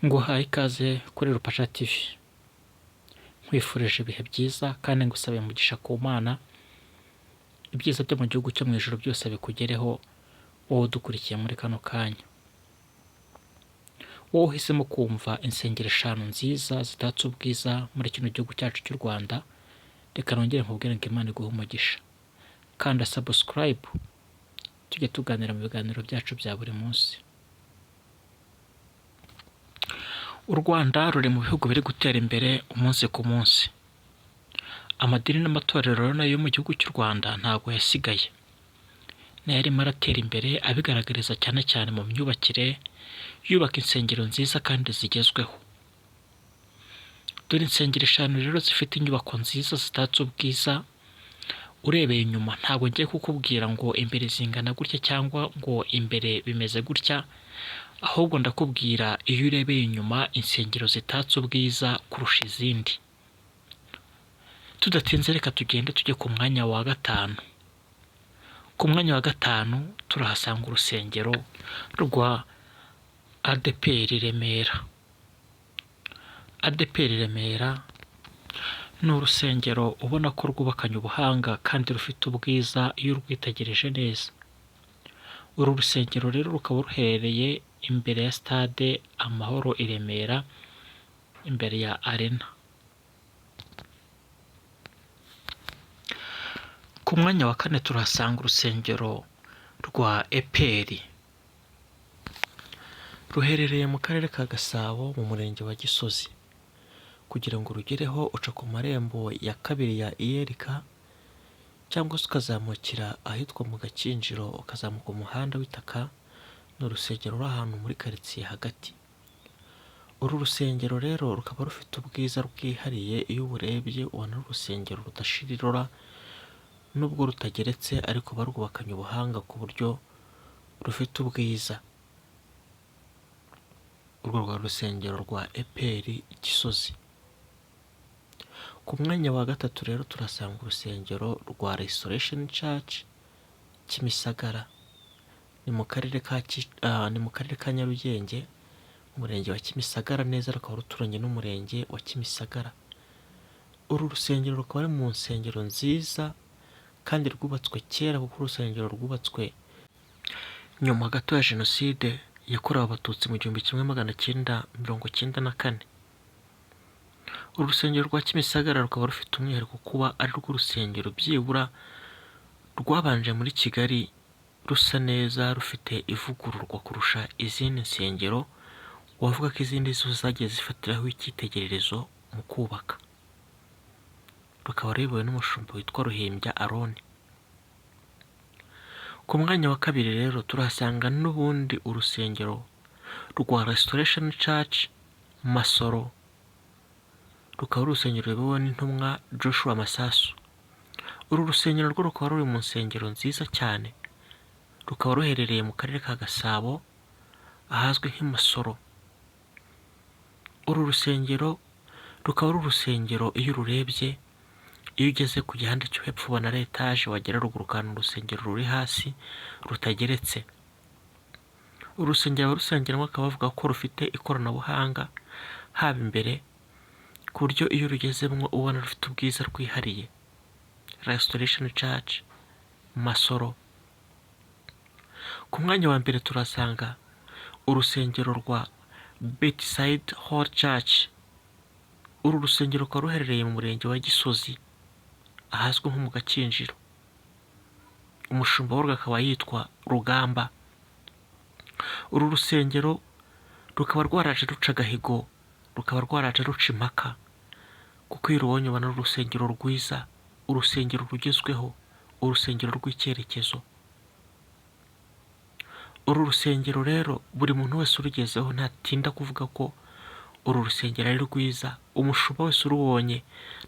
Nguhaye ikaze kuri Rupasha TV. Nkwifurije ibihe byiza kandi ngusabiye umugisha ku Mana, ibyiza byo mu gihugu cyo mu ijuru byose bikugereho, wowe udukurikiye muri kano kanya. Wowe uhisemo kumva insengero eshanu nziza zitatse ubwiza muri kino gihugu cyacu cy'u Rwanda, reka nongere nkubwire ngo Imana iguhe umugisha. Kanda subscribe tujye tuganira mu biganiro byacu bya buri munsi. U Rwanda ruri mu bihugu biri gutera imbere umunsi ku munsi. Amadini n'amatorero rero nayo yo mu gihugu cy'u Rwanda ntabwo yasigaye. Nayo arimo aratera imbere abigaragariza cyane cyane mu myubakire, yubaka insengero nziza kandi zigezweho. Dore insengero eshanu rero zifite inyubako nziza zitatse ubwiza, urebeye inyuma ntabwo ngiye kukubwira ngo imbere zingana gutya cyangwa ngo imbere bimeze gutya, ahubwo ndakubwira iyo urebeye inyuma insengero zitatse ubwiza kurusha izindi. Tudatinze reka tugende tujye ku mwanya wa gatanu. Ku mwanya wa gatanu turahasanga urusengero rwa ADEPR Remera. ADEPR Remera ni urusengero ubona ko rwubakanye ubuhanga kandi rufite ubwiza iyo urwitegereje neza. Uru rusengero rero rukaba ruherereye imbere ya sitade Amahoro i Remera, imbere ya Arena. Ku mwanya wa kane turahasanga urusengero rwa EPR. Ruherereye mu karere ka Gasabo mu murenge wa Gisozi. Kugira ngo urugereho uca ku marembo ya kabiri ya ULK cyangwa se ukazamukira ahitwa mu Gakinjiro ukazamuka umuhanda w'itaka, ni urusengero ruri ahantu muri karitsiye hagati. Uru rusengero rero rukaba rufite ubwiza bwihariye, iyo uburebye ubona ari urusengero rudashira irora, nubwo rutageretse ariko barwubakanye ubuhanga ku buryo rufite ubwiza. Urwo rwa rusengero rwa EPR Gisozi. Ku mwanya wa gatatu rero turasanga urusengero rwa Restoration Church Kimisagara. Ni mu karere ka ni mu karere ka Nyarugenge, umurenge wa Kimisagara neza rukaba ruturanye n'umurenge wa Kimisagara. Uru rusengero rukaba ari mu nsengero nziza kandi rwubatswe kera kuko urusengero rwubatswe nyuma gato ya Jenoside yakorewe Abatutsi mu 1994. Uru rusengero rwa Kimisagara rukaba rufite umwihariko kuba ari rwo rusengero byibura rwabanje muri Kigali rusa neza rufite ivugururwa kurusha izindi nsengero, wavuga ko izindi zo zagiye zifatiraho icyitegererezo mu kubaka. Rukaba ruyobowe n'umushumba witwa Ruhimbya Aroni. Ku mwanya wa kabiri rero turahasanga n'ubundi urusengero rwa Restoration Church Masoro, rukaba ari urusengero ruyobowe n'intumwa Joshua Masasu. Uru rusengero rwo rukaba ruri mu nsengero nziza cyane, rukaba ruherereye mu karere ka Gasabo ahazwi nk'i Masoro. Uru rusengero rukaba ari urusengero iyo ururebye, iyo ugeze ku gihande cyo hepfo ubona ari etaje, wagera ruguru ukabona urusengero ruri hasi rutageretse. Uru rusengero abarusengeramo bakaba bavuga ko rufite ikoranabuhanga haba imbere, ku buryo iyo urugezemo ubona rufite ubwiza rwihariye. Restoration Church Masoro. Ku mwanya wa mbere turasanga urusengero rwa Bethesda Hall Church. Uru rusengero rukaba ruherereye mu murenge wa Gisozi ahazwi nko mu Gakinjiro. Umushumba warwo akaba yitwa Rugamba. Uru rusengero rukaba rwaraje ruca agahigo, rukaba rwaraje ruca impaka, kuko iyo urubonye ubona ari urusengero rwiza, urusengero rugezweho, urusengero rw'icyerekezo. Uru rusengero rero buri muntu wese urugezeho ntatinda kuvuga ko uru rusengero ari rwiza, umushumba wese urubonye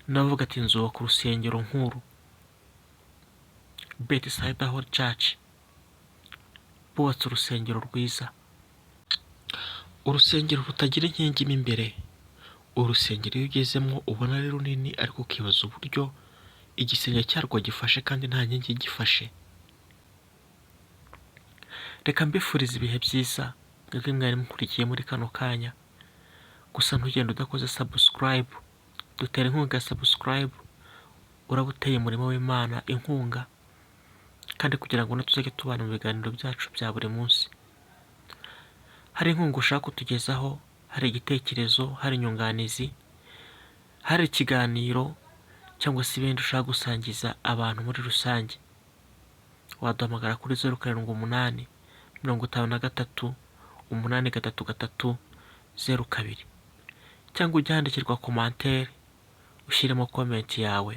nawe avuga ati nzubaka urusengero nk'uru. Bethesda Hall Church bubatse urusengero rwiza, urusengero rutagira inkingi mo imbere, urusengero iyo ugezemo ubona ari runini ariko ukibaza uburyo igisenge cyarwo gifashe kandi nta nkingi igifashe. Reka mbifurize ibihe byiza mwebwe mwari mukurikiye muri kano kanya. Gusa ntugende udakoze subscribe, dutera inkunga ya subscribe, uraba uteye umurimo w'Imana inkunga, kandi kugira ngo tuzajye tubana mu biganiro byacu bya buri munsi. Hari inkunga ushaka kutugezaho, hari igitekerezo, hari inyunganizi, hari ikiganiro cyangwa se ibindi ushaka gusangiza abantu muri rusange, waduhamagara kuri 0785383302, cyangwa ujye ahandikirwa commentaire ushyiremo comment yawe.